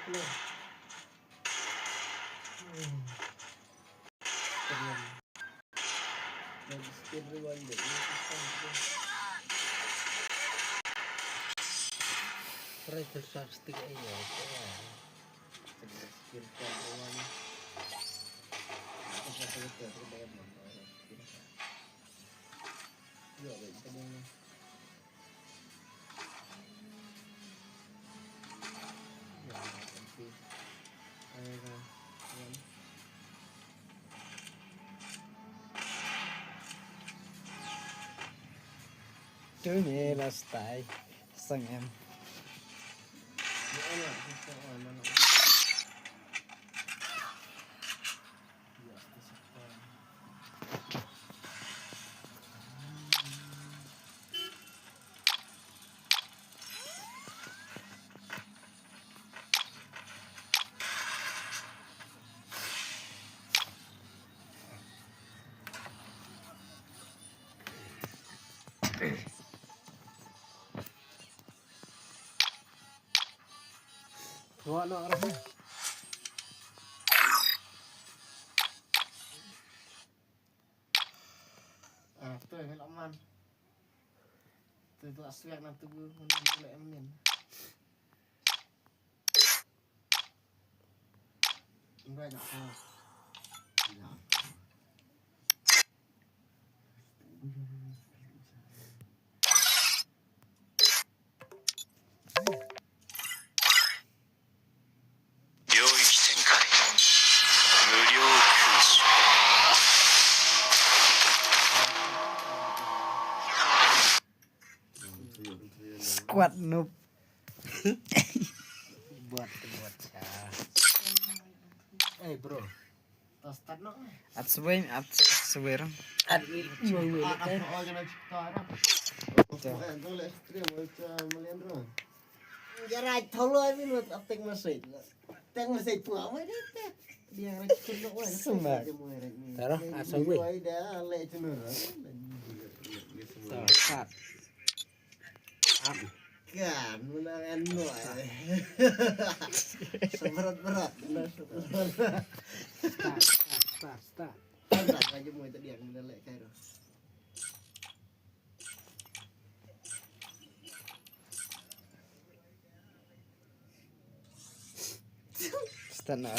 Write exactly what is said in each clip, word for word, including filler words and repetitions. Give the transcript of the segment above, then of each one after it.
Hmm. Keren. Lagi skill rewind deh, ini susah tu. Try to search tiga ini, oke. Skill rewind. Kita kita kita kita bayar mana? Skill. Ya, baik, kita ni. Tu ni lah style sengem. Wah, nak arah. Ah, tu yang nak man. Tu tu asliak nak tu gua, mana gua nak main. Right now. Squad noob. Buat buat sha. Eh, bro. At swing, at, at swing. At wait, wait, wait. Jarai tholo, I mean, what a thing message. Thing message tu apa dia? Dia rai tholo, wah. Sembar. Tara, at swing. Wah, dah, le, cendera. Start. Kan, menang anu. Seberat-berat. Start, start, start, start. Start aja mau tadi yang menelek kairo. Start na.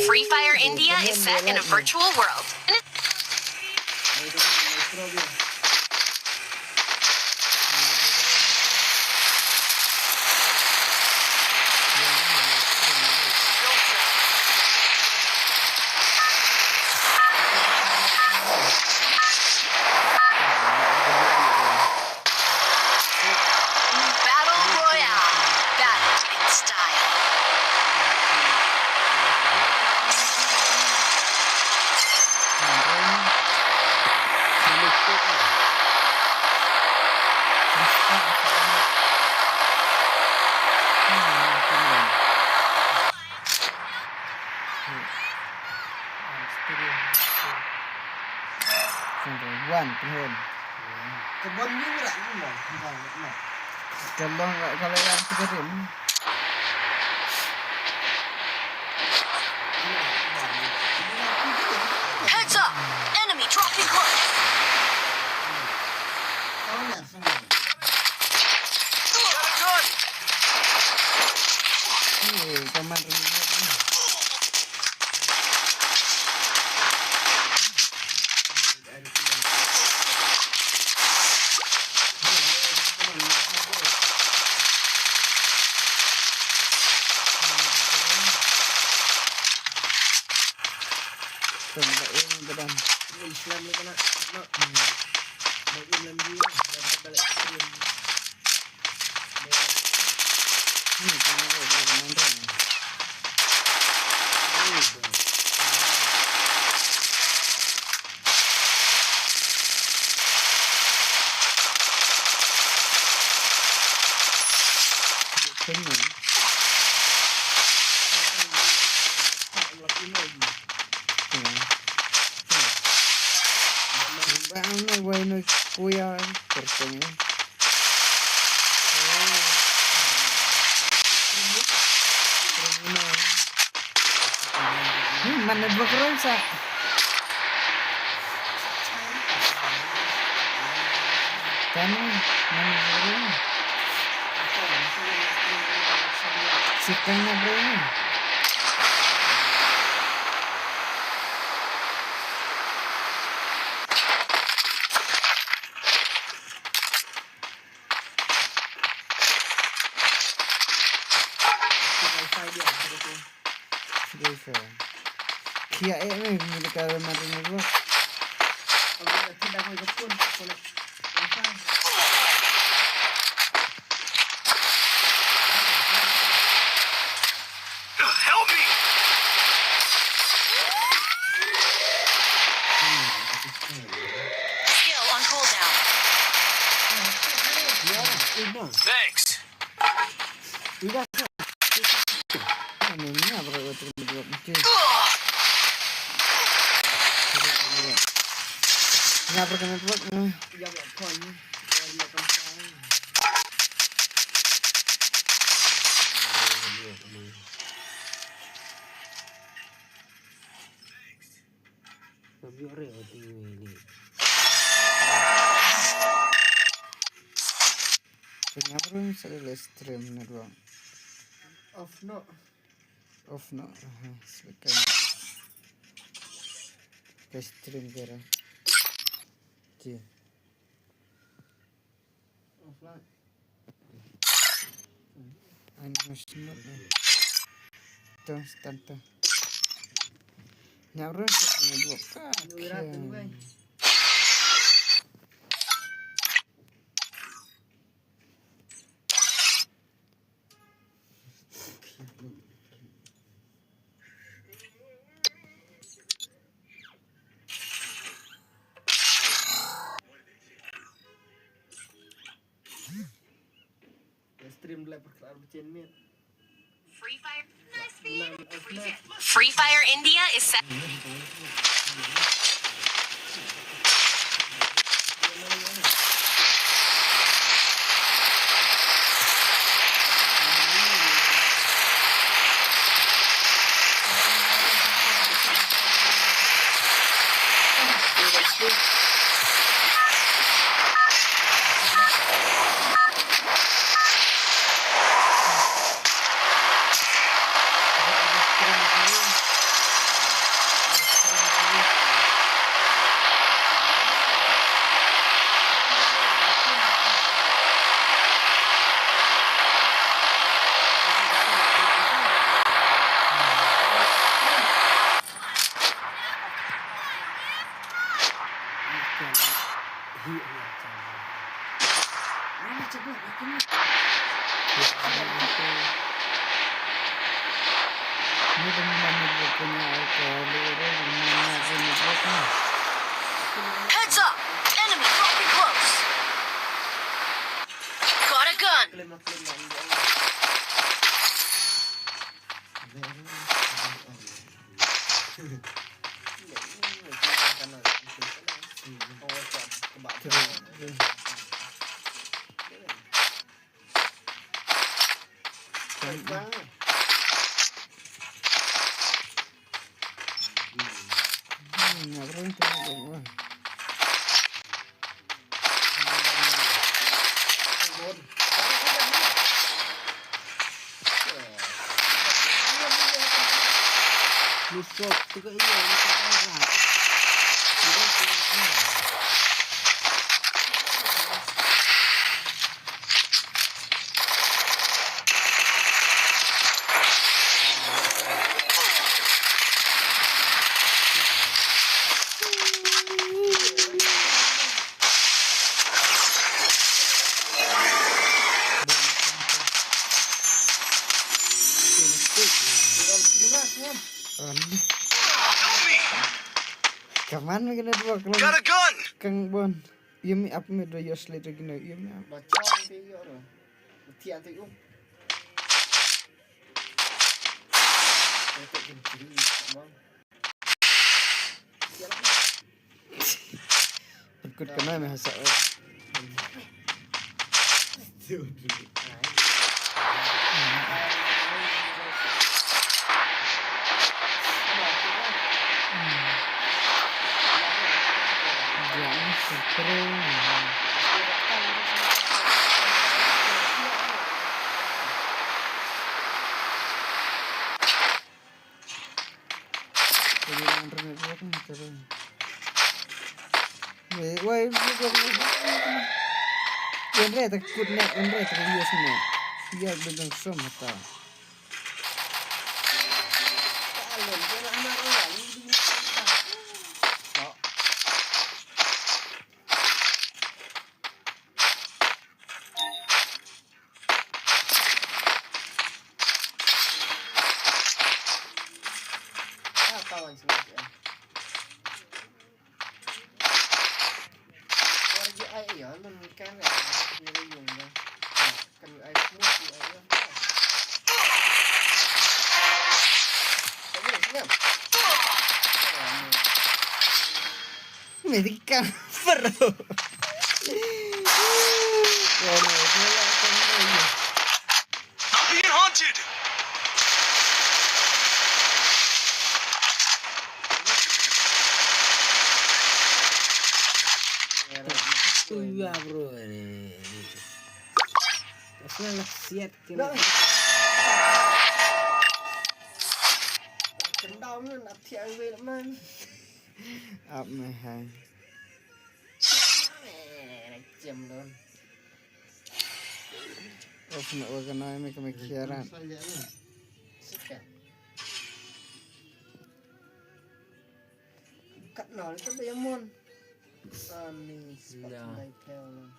Free Fire India is set in a virtual world. Battle Royale. Battle in style. One, pynhun. Ka bom ni rak ni mo. Ka long rak ka la yak ka rim. Heads up! Enemy dropping close! Eh, ka man rim. Teng. Hmm, man network ruh sa. Kan, man network ruh. Sikang na bro. Guys, eh. Kia eh me, me ka mari network. Help me! Skill on cooldown. Thanks. Kenapa lu misalnya live stream nih, Bang? Off no. Off no. Aha, speaker. Ke stream kira. Ji. Offline. Ano sunod na? Ito, stand to. Naroon sa mga buka. Ano, wala, ano ba, eh? Stream live per klar bacin mit. Free Fire. Free Fire India is set. Heads up! Enemy dropping close! Got a gun! Kaman me kena dua kelong. Got a gun! Kang bon. Yumi ap me do yo slide gina yumi ap. Bachong ti yo ro. Tian ti um. Kut kena me hasa. Wei, wei, wei, wei, wei. Ynda ta kut ne, ynda ta use ne. Ïa, bidang som hata. American, bro. Kono, kono, kono. I'm being hunted. Iya, bro. Asal lah siat kena. Kendam kan, ati ai wei man. Ap meh hai. Eh, jam don. Of na wa kana me kame kiaran. Sika. Kat nol tu dia mon. Ani spat. Nah. Dai pel.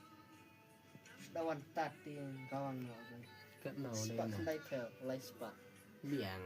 Dawan tat ti kawang no. Kat nol. Spat dai pel, lai spat. Biang.